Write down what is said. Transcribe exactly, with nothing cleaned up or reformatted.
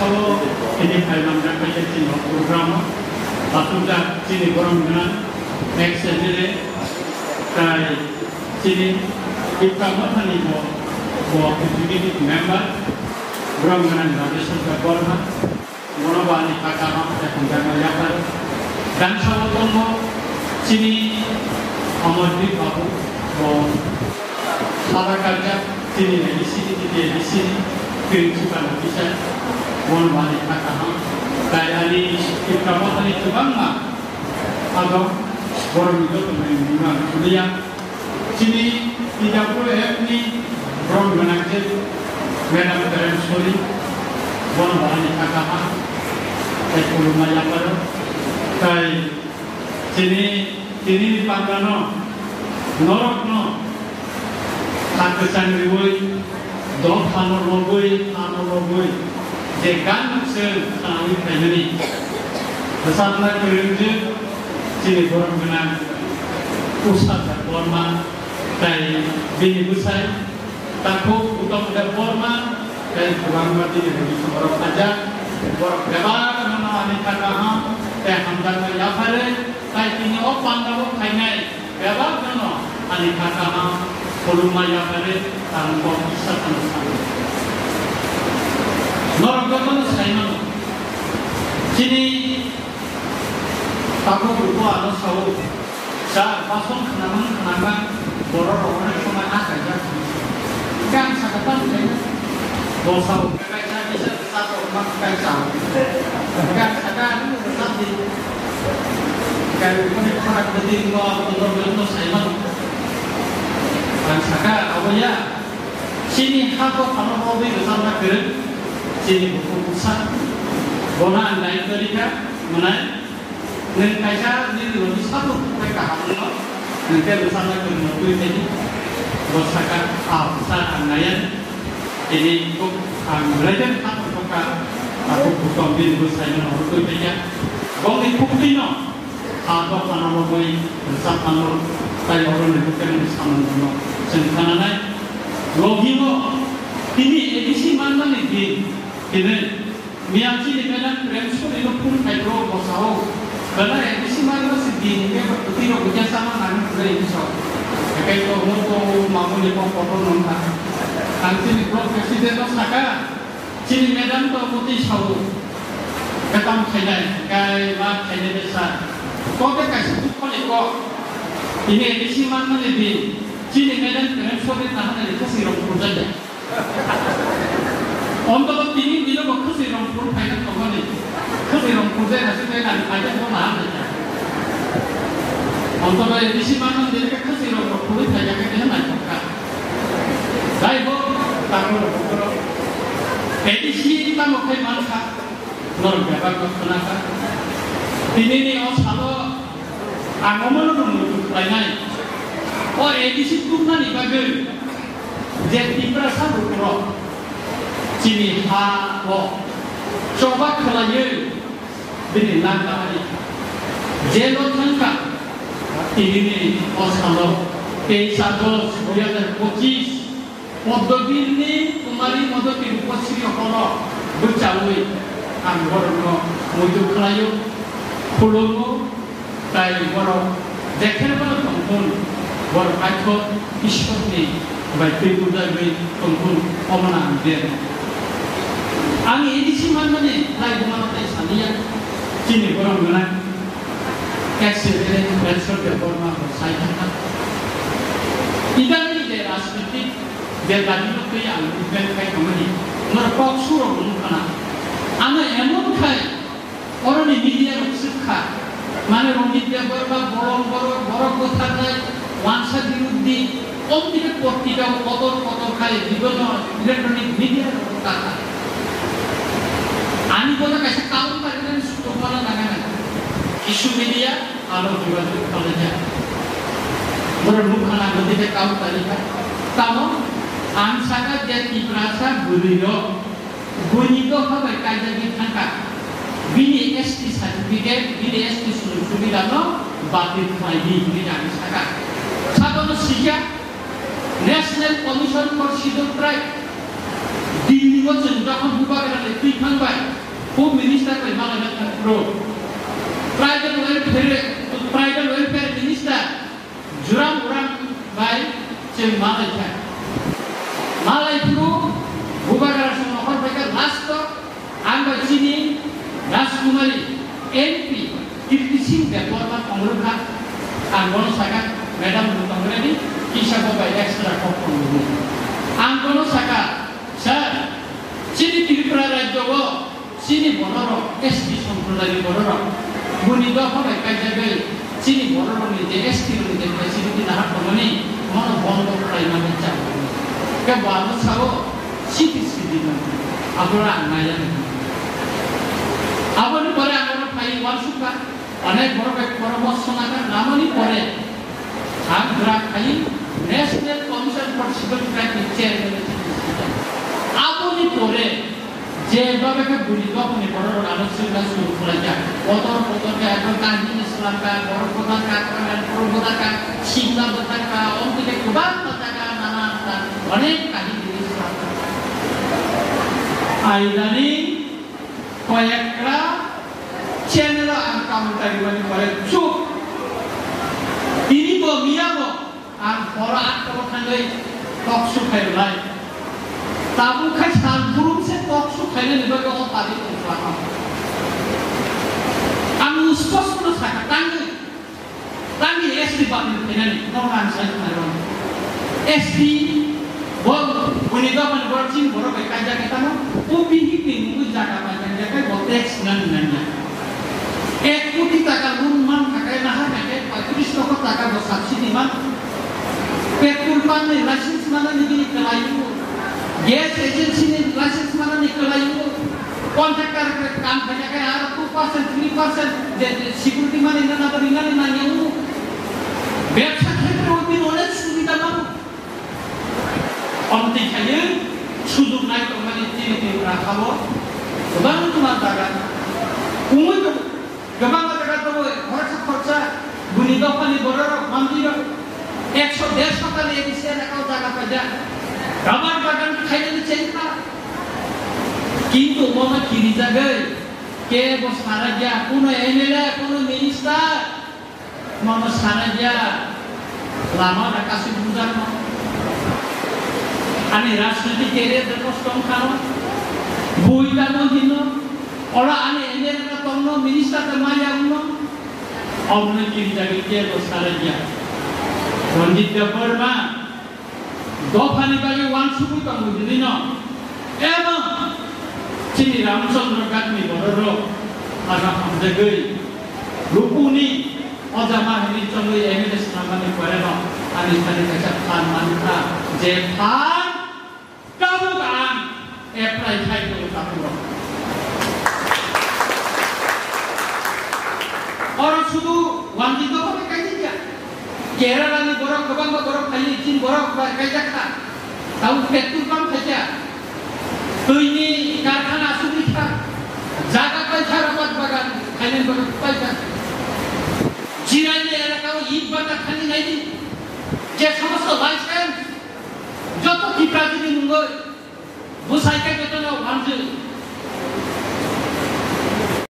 Tini kailam jakhaikhe chini program o asukjak chini borom gwnang ex M L A, tai chini Tipra Mothani bo, bo executive member, borom gwnang Rajesh Chandra Borma, bono bo ani kaka no hamjakma yapharo. Gansao tongo chini Amardeep Babu, bo Sara kajak chini A D C ni, A D C ni principal officer, bono bo ani kaka no. Tai ani Tipra Mothani kwbangma adong, borokni joto ni mung ang suliya. Chini T W F ni borom gwnang je Madam Karen Sori, bono bo ani kaka ha, tai khulumma yapharo. Tai chini, chini ni panda no, norok no, ha kwchang riwi, dol phano logwi, phano logwi, je gan chwng khnawi phaimani. Bwsakna kwrwngwi chini borom gwnang Usha Debbarma tai bini bwsai takhuk Uttam Debbarma tai kwbangma bini rwgwi borok khaijak. Borok bebak no ani kaka ham tai hamjakma yaphare tai tini o pandao phainai. Bebak no ani kaka ha khulumma yaphare ang kok kisa phano sano. Norok jotono sai mano. Chini tabuk ruko ano sao. Cha bason khnamang khnamang borok rok onek somoi a kaijak. Khe ang sakha tamo khaina. Bo sao. Kaisa kisa rwchapok ma kaisa. Kaisa ka rwchap di. Kai koni khorang bwtwi no tongthok no sai mano. Ang saka abo ya. Chini ha to phano bo bai rwchapna kwrwng. Chini bukhuk bwsa. Bono ang dai kwrwi kha mwnai. Nwng kaisa nini logi sabo tei kaham wngno, nwng tei bwsano chwngno twi tei bo saka, "A bwsa ang naiya, tini kok ang belai khe kha tongkha, abo bwtong bini bwsai no horo twi tei ya." Bongni khuktwi no a dophano romwi rwchapmano, tai oro ni bwkhani samung no chwng khananai. Logi no tini A D C manmani din, tini Miyam chini madam Prem Suri no phone khai bro bosao. Kana A D C mar no si din ke ba kuti ro buja sama nani pura ini so. Ekai to mo to mamu ni ko photo non ta. Ang chini block president no saka. Chini madam to muti sao. Katam khainai, kai ma khainai besa. Ko te kaisa tu khole ko. Ini A D C mar no ni din. Chini madam Prem Suri na hana ni khasi ro buja ya. Ontolo tini bino bo khasi rong phuru phaina tongmani. Khasi rong phuru jai nasi jai nani phaina bo na hamjai. Ontolo A D C mano jai khe khasi rong phuru phaina khe khe nai thokha. Jai ho, tamo rong phuru. A D C tamo khai mankha. Norok bebak no khna kha. Tini ni o salo ang omono rung rung khlainai. O A D C tubnani bagwi je Tiprasa bukhurok chini ha o choba khlaiwi bini nang tamani jelo thangkha. Tinini o salo teis August dui hazar pochis Poddobilni Kumari Modoti Rupasri horo bwchaui ang borokno muitu khlaio, khulumo, tai borok jekhe bono tongthun, borok paithor Ishwarni bai twi bujagwi tongthun, omono ang berno. Ang A D C manmani laibumano tei saliya, chini borok gwnang K C L ni Prensor Debbarma bo sai thangkha. Idani je rajnitik je dagino twi ang movement khai tongmani, norok kok surok wng khana. Ano emon khai oroni media rok swk kha, mane Ranjit Debbarma bolong borok, borok bwtharnai, wansa biruddhi, omtike potrika o kotor kotor khai bibhinno electronic media rok kha. Ani bono kaisa counter nani sukrupmano nangani. Kisu media, alo jogajog khlaijak. Borok nukha nang gotike counter kha. Tamo ang saka je Tiprasa bwrwi rok buini dopha bai kaijagwi thangkha. Bini S T certificate, bini S T sujog subida no batil khlai di hinwi ang saka. Sabono sijak National Commission for Scheduled Tribe. Delhi o chwng jokhon bubagra le twi thangbai. Home Minister bai malai kha pro. Tribal Welfare, Tribal Welfare Minister Juram Uram bai chwng malai kha. Malai phuru bubagra song nokhor bai kha last o ang bai chini Rajkumari M P Kirti Singh Debbarma tongrwkha. Ang bono sakha, "Madam, nwng tongrwdi, kisa bo bai extra kok tongrwdi." Ang bono sakha, "Sir, chini Tripura rajyo o chini bororok, S T somprodayni bororok, buni dopha bai kaijagwi chini bororokni je S T rokni je facility nahar tongmani, mono bondo khlaimani chao." Khe bo ano sao, "Siti sidi man, abora ang naiya." Aboni pore ang oro phai uansukha, onek borok bai borok bo sonaka namani pore, ang bwrak khai National Commission for Scheduled Tribe ni chairman. Aboni pore je babe khe buni dophani borok rok ano sila suru khwlaijak. Kotor kotor khe ekdom kahini slamka, borok kotor ka, kotor ka, sikla bwthar ka, omtwi khe kwbangma jaga nana ta onek kahini slamka. Aidani koyekra channel o ang kamu tari mani pore chup. Tini bo miya bo ang horo atta o thangwi talk show khai lai. Tabuk khai sal burum se talk show khai nani bagwi o tari tong kha. Ang usposto no sakha tangwi. Tangwi S T button khainani, no rang sai khairok. S T bo, buni dophani borok chini borok bai kaijak khe tamo, O B C ni mungwi jaga bai kaijak khe bo tax nang nang ya. Ek koti taka loan man kha khe naha khe paitris lokho taka bo subsidy man. Petrol pump ni license manani bini kwlai o. Gas agency ni license manani kwlai o. Contractor rok kam khaina khe aro two percent, three percent je, je security money nana bo rinani nangya o. Bebsa khetre o bini onek subida mano. Omtwi khaiyung sujug nai tongmani chini Tripura hao kwbangma jaga wngwi tongo. Kwbangma jaga tongo, khoroksa khoroksa buni dophani bororok, mandirok ekso dersho tali A D C elaka o jaga paijak. Rubber bagan khainani chengkha. Kintu omo kirijagwi kebo sanakya, kuno M L A, kuno minister, omo sanakya. Lama da kasui bujar no. Ani rajniti career da nosto wngkha no. Bui da no hino. Ora ani M L A da tongno, minister da maya wngno. Omno kirijagwi kebo sanakya. Ranjit Debbarma dophani bagwi uansugwi tongo hinwi no. Ebo chini Ramchandra Ghatni bororok ano hamjagwi rukuni ojama hinwi chongwi M L A swnamani poreno ani thani kaisa phan mankha, je phan tabuk ang apply khai tongo takhurok. Oro sudu wanjwi dophani kaijak ya. Kerala ni borok kwbangma borok phaiwi chini borok bai kaijak kha. Tabuk petrol pump khaikha. Twini karkhana asugwi kha. Jaga paikha, rabar bagan khainani bagwi paikha. Chiraini elaka o it bata khani naidi. Je somosto license, joto Tiprajini mungwi bwsai khe jotono wanjwi.